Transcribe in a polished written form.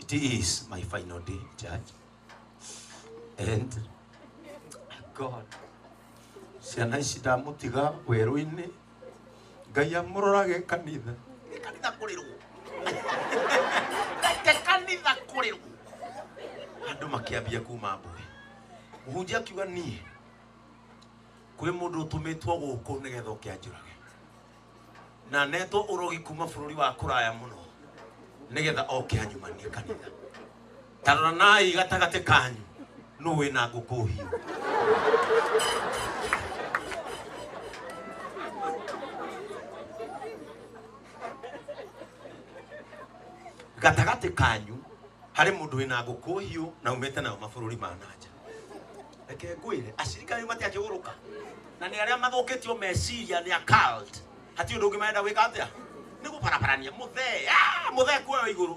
It is my final day, church. And God, ciana ici ndamũtiga werũ-inĩ, Ngai amũrorage kanitha. Nĩ kanitha kũrĩrwo. Reke kanitha kũrĩrwo. Andũ makĩambia kuma mbũĩ. Mũhunjia akiuga niĩ kwĩ mũndũ ũtũmĩtwo gũkũ nĩgetha oke anjũrage. Na netwo ũrogi kuma bũrũri wa kũraya mũno nĩgetha oke anyumanie kanitha. Ta roranai gatagatĩ kanyu nũ wĩna ngũkũ hiũ. Gatagatĩ kanyu harĩ mũndũ wĩna ngũkũ hiũ na umĩte nayo mabũrũri ma nanja. Reke ngwĩre acirika rĩu matiakĩgũrũka na nĩ arĩa mathũkĩtio meciria nĩ a cult. Hatirĩ ũndũ ũngĩ marenda gwĩka atĩa? Nĩ gũbarabarania mũthee, mũthee kuoywo igũrũ.